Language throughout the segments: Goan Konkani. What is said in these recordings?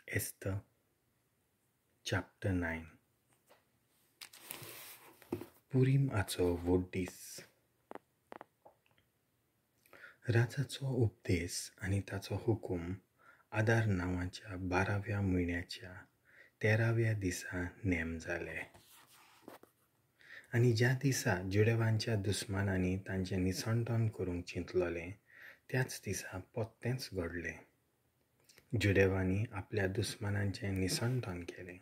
Esther chapter 9. पुरीम हाचो व्हड दीस. राजाचो उपदेस आनी ताचो हुकूम आदार नांवाच्या 12व्या म्हयन्याच्या 13व्या दिसा नेम जाले. आनी ज्या दिसा जुदेवांच्या दुस्मानांनी तांचें निसंटन करूंक चिंतलोलें त्याच दिसा पोत्तेंच घडलें. जुदेवांनी आपल्या दुस्मानांचें निसंटन केलें.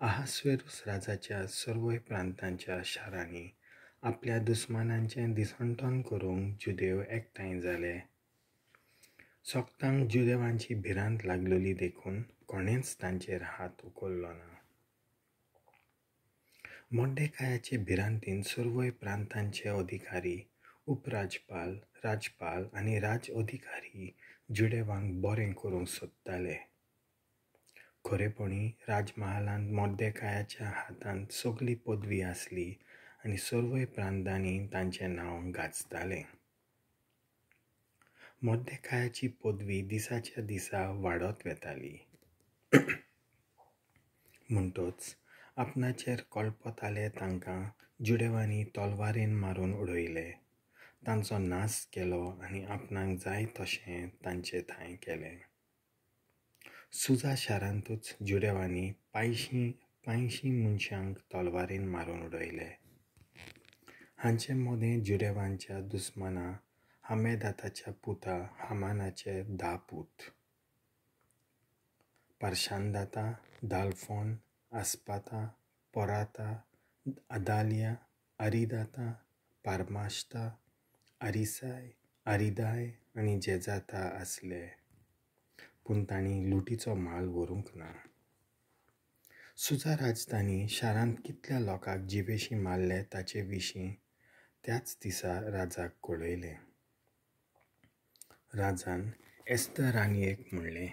अहास्वेरूस राजाच्या सर्वय प्रांतांच्या शारांनी आपल्या दुस्मानांचें दिसंटन करूंक जुदेव एकठांय जाले. सोगटांक जुदेवांची भिरांत लागलोली देखून कोणेंच तांचेर हात उखल्लो ना. मोड्डेकायाचे भिरांतीन सर्वय प्रांतांचे अधिकारी, उपराजपाल, राजपाल आनी राज अधिकारी जुदेवांक बरें करूंक सोदताले. खरेपणी राजमहालांत मोड्डेकायाच्या हातांत सगली पदवी आसली आनी सर्वय प्रांतांनी तांचें नांव गाजतालें. मोड्डेकायाची पदवी दिसाच्या दिसा वाडत वेताली. म्हणटच आपणाचेर कळपताले तांकां जुदेवांनी तलवारेन मारून उडयले, तांचो नाश केलो आनी आपणाक जाय तशें तांचे थांय केलें. सुजा शारांतूच जुदेवांनी 85 मनशांक तलवारेन मारून उडयले. हांचे मदें जुदेवांच्या दुस्माना हमेदाताच्या पुता हामानाचे 10 पूत, पारशानदाता, दालफोन, आस्पाता, पोराता, अदालिया, अरिदाता, पारमाश्ता, आरिसाय, आरिदाय आनी जेजाता आसले. पूण तांणी लुटीचो माल व्हरूंक ना. सुजा राजधानी शारांत कितल्या लोकांक जिवेशी मारले ताचे विशीं त्याच दिसा राजाक कळयलें. राजान एस्तर राणयेक म्हणलें,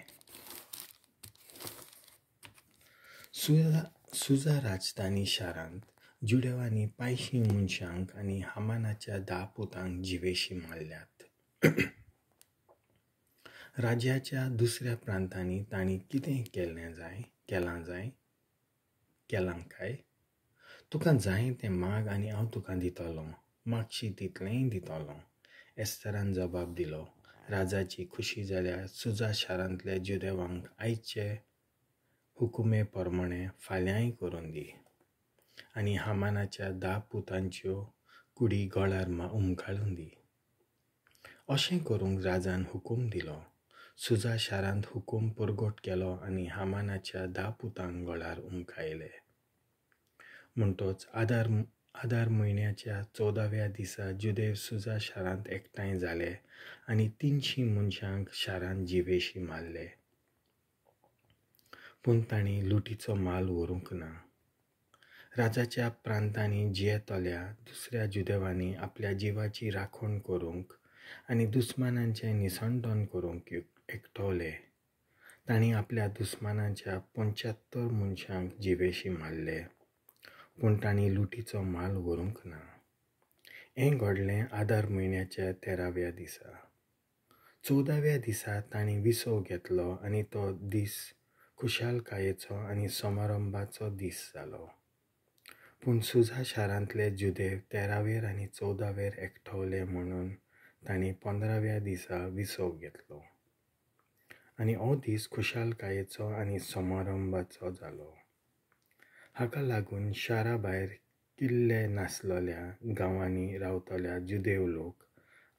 सुजा राजधानी शारांत जुदेवांनी 85 मनशांक आनी हामानाच्या 10 पुतांक जिवेशी मारल्यात. राज्याच्या दुसऱ्या प्रांतांनी तांणी कितें केलां काय? तुका जाय तें माग आनी हांव तुका दितलों, मागशी तितलेंय दितलों. एस्तरान जबाब दिलो, राजाची खुशी जाल्यार सुजा शारांतल्या जुदेवांक आयचे हुकुमे प्रमाणे फाल्यांय करून दी आनी हामानाच्या 10 पुतांच्यो कुडी गोळार उमकाळून दी. अशें करूंक राजान हुकूम दिलो. सुजा शारांत हुकूम परगट केलो आनी हामानाच्या 10 पुतांक गोळार उमकायले. म्हणटच आदार म्हयन्याच्या 14व्या दिसा जुदेव सुजा शारांत एकठांय जाले आनी 300 मनशांक शारांत जिवेशी मारले. पूण तांणी लुटीचो माल व्हरूंक ना. राजाच्या प्रांतांनी जियेतल्या दुसऱ्या जुदेवांनी आपल्या जिवाची राखण करूंक आनी दुस्मानांचें निसंटन करूंक एकठवले. तांणी आपल्या दुस्मानांच्या 75 मनशांक जिवेशी मारले, पूण तांणी लुटीचो माल व्हरूंक ना. हें घडलें आदार म्हयन्याच्या 13व्या दिसा. 14व्या दिसा तांणी विसव घेतलो आनी तो दीस खुशालकायेचो आनी समारंभाचो दीस जालो. पूण सुजा शारांतले जुदेव 13वेर आनी 14वेर एकठवले म्हणून तांणी 15व्या दिसा विसव घेतलो आनी हो दीस खुशालकायेचो आनी समारंभाचो जालो. हाका लागून शारा भायर किल्ले नासलेल्या गांवांनी रावतल्या जुदेव लोक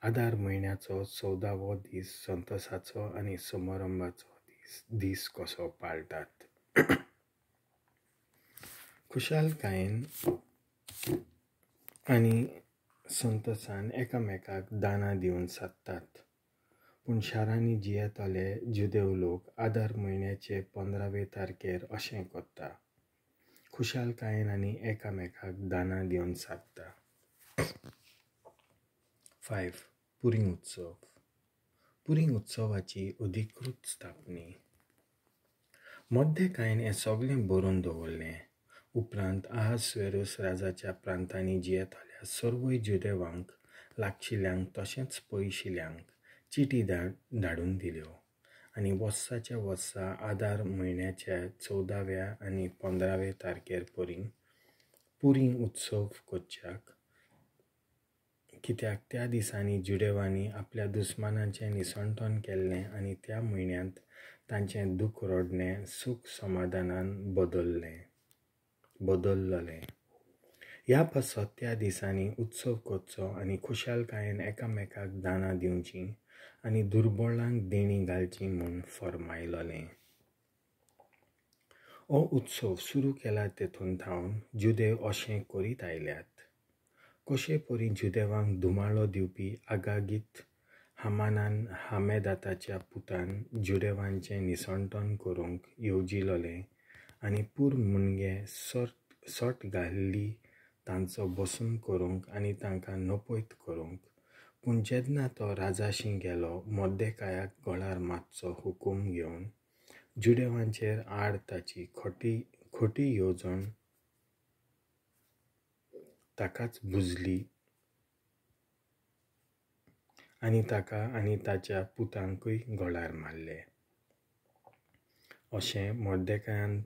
आदार म्हयन्याचो 14वो दीस संतोसाचो आनी समारंभाचो दीस कसो पाळटात. खुशालकायेन आनी संतोसान एकामेकाक दानां दिवन सादतात. पूण शारांनी जियेतले जुदेव लोक आदार म्हयन्याचे 15वे तारखेर अशें करता, खुशालकायेन आनी एकामेकाक दानां दिवन सादता. 5. पुरीम उत्सव. पुरीम उत्सवाची अधिकृत स्थापनी. मोड्डेकायन हें सगलें बरोवन दवरलें. उपरांत अहास्वेरूस राजाच्या प्रांतांनी जियेतल्या सर्वय जुदेवांक, लागशिल्ल्यांक तशेंच पयशिल्ल्यांक चिटी धाडून दिल्यो आनी वर्साच्या वर्सा आदार म्हयन्याच्या 14व्या आनी 15वे तारखेर पुरी उत्सव करच्याक, कित्याक त्या दिसांनी जुदेवांनी आपल्या दुस्मानांचें निसणटण केल्लें आनी त्या म्हयन्यांत तांचें दूख रडणें सूख समाधानान बदललें. ह्या पासत त्या दिसांनी उत्सव करचो आनी खुशालकायेन एकामेकाक दानां दिवचीं आनी दुर्बळांक देणीं घालचीं म्हूण फर्मायलें. हो उत्सव सुरू केला तेतून थावन जुदेव अशें करीत आयल्यात. कशे परी जुदेवांक धुमाळो दिवपी आगागीत हामानान हामेदाताच्या पुतान जुदेवांचें निसणटण करूंक येवजिलें आनी पूर मुणगे सट घाल्ली तांचो बसून करूंक आनी तांकां नपयत करूंक. पूण जेन्ना तो राजाशी गेलो मोर्देकायाक गळार मारचो हुकूम घेवन जुदेवांचेर आड ताची खोटी येवजण ताकाच बुजली आनी ताका आनी ताच्या पुतांकूय गळार मारले. अशें मोर्देकायान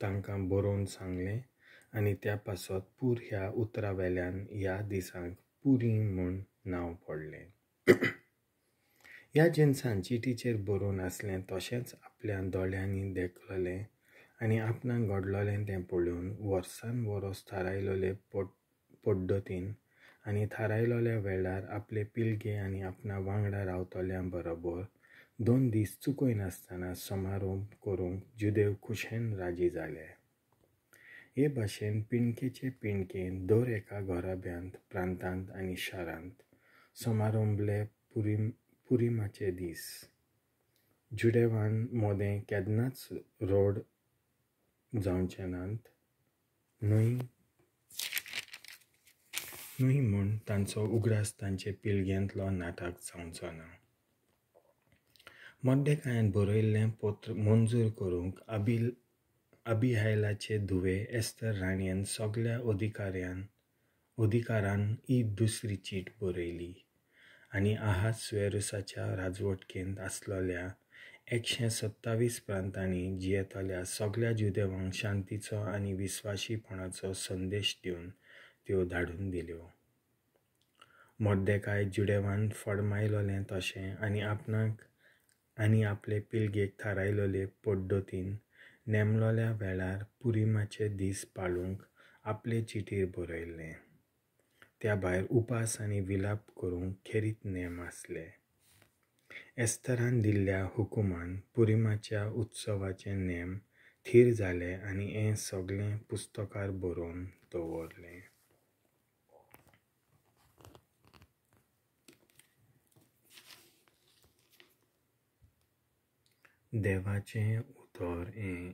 तांकां बरोवन सांगलें आनी त्या पासत पूर ह्या उतरा वेल्यान ह्या दिसांक पुरी म्हूण नांव पडलें. ह्या जिनसान चिटीचेर बरोवन आसलें तशेंच आपल्या दोळ्यांनी देखलेलें आनी आपणाक घडलेलें तें पळोवन वर्सान वरोस थारायलेले पद्दतीन आनी थारायलेल्या वेळार आपले पिळगे आनी आपणा वांगडा रावतल्या बरोबर 2 दीस चुकयनासतना समारोप करूंक जुदेव खुशेन राजी जाले. हे भाशेन पिणकेचे पिणकेन दर एका घराब्यांत, प्रांतांत आनी शारांत समारंभले पुरिमाचे दीस. जुदेवान मोदें केन्नाच रोड जावचे नात न्हय म्हूण तांचो उगडास तांचे पिळग्यांतलो नाटक जावचो ना. मोर्देकायान बरयल्लें पत्र मंजूर करूंक अबिहायलाचे धुवे एस्तर राणयेन सगळ्या अधिकारान ही दुसरी चीट बरयली आनी आहासुएरुसाच्या राजवटकेंत आसलेल्या 127 प्रांतांनी जियेतल्या सगळ्या जुदेवांक शांतीचो आनी विस्वाशीपणाचो संदेश दिवन त्यो धाडून दिल्यो. मोर्देकाय जुदेवान फर्मायलेलें तशें आनी आपणाक आनी आपले पिळगेक थारायलेले पद्दतीन नेमलेल्या वेळार पुरिमाचे दीस पाळूंक आपले चिटीर बरयल्लें. त्या भायर उपास आनी विलाप करूंक खेरीत नेम आसले. एस्तरान दिल्ल्या हुकुमान पुरिमाच्या उत्सवाचे नेम थीर जाले आनी हें सगळें पुस्तकार बरोवन दवरलें. देवाचें उतर हें